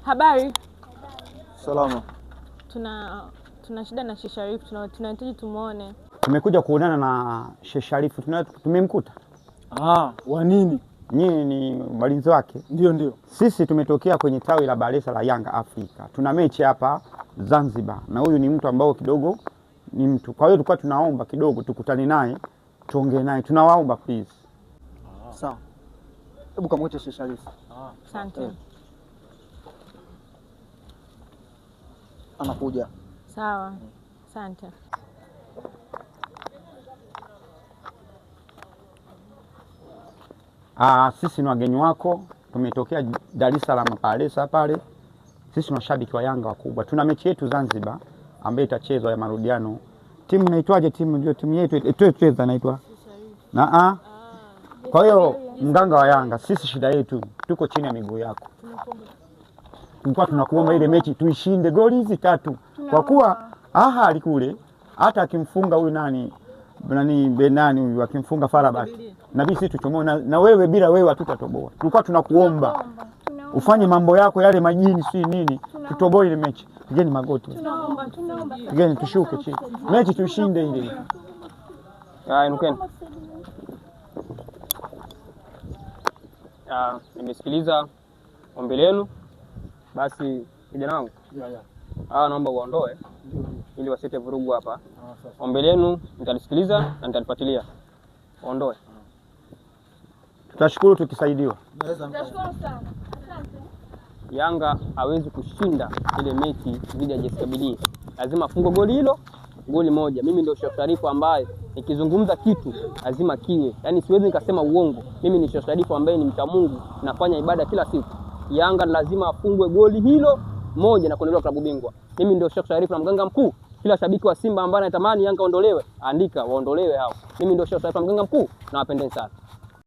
Habari. Salama. Tuna shida na Sheikh Sharifu, tunahitaji tumuone. Tumekuja kuonana na Sheikh Sharifu, tumemkuta. Wa nini? Nyinyi ni walinzi wake? Ndio, ndio. Sisi tumetokea kwenye tawi la Balesa la Yanga Afrika. Tuna mechi hapa Zanzibar na huyu ni mtu ambao kidogo ni mtu. Kwa hiyo tulikuwa tunaomba kidogo tukutane naye, tuongee naye. Tunawaomba please. Sawa. Hebu kamwite Sheikh Sharifu. Asante. Anakuja. Sawa. Asante. Sisi ni wageni wako, tumetokea Dar es Salaam Palesa pale. Sisi ni mashabiki wa Yanga wakubwa. Tuna mechi yetu Zanzibar ambayo itachezwa ya marudiano. Timu inaitwaje? Timu ndio timu yetu itocheza inaitwa? Na Kwa hiyo mganga wa Yanga, sisi shida yetu tuko chini ya miguu yako. Tulikuwa tunakuomba ile mechi tuishinde goli hizi 3. Kwa kuwa Ahali kule hata akimfunga huyu nani Benani huyu akimfunga Farabat na sisi tuchomoe na wewe, bila wewe hatutatoboa. Tulikuwa tunakuomba ufanye mambo yako yale majini si nini, tutoboe ile mechi. Pigeni magoti. Tunaomba. Pigeni tushuke chini. Mechi tuishinde ile. Inukeni. Nimesikiliza ombi lenu. Basi kijana wangu. Naomba uondoe ili wasite vurugu hapa. Ombi lenu nitalisikiliza na nitalifuatilia. Ondoe. Tutashukuru tukisaidiwa. Tutashukuru sana. Asante. Yanga hawezi kushinda ile mechi dhidi ya JS Kabylie. Lazima afungwe goli hilo, goli moja. Mimi ndio Sheikh Sharifu ambaye nikizungumza kitu lazima kiwe. Yaani siwezi nikasema uongo. Mimi ni Sheikh Sharifu ambaye ni mcha Mungu, nafanya ibada kila siku. Yanga lazima afungwe goli hilo moja na kuondolewa klabu bingwa. Mimi ndio Sheikh Sharifu na mganga mkuu. Kila shabiki wa Simba ambaye anatamani Yanga ondolewe, andika waondolewe hao. Mimi ndio Sheikh Sharifu na mganga mkuu, na wapendeni sana.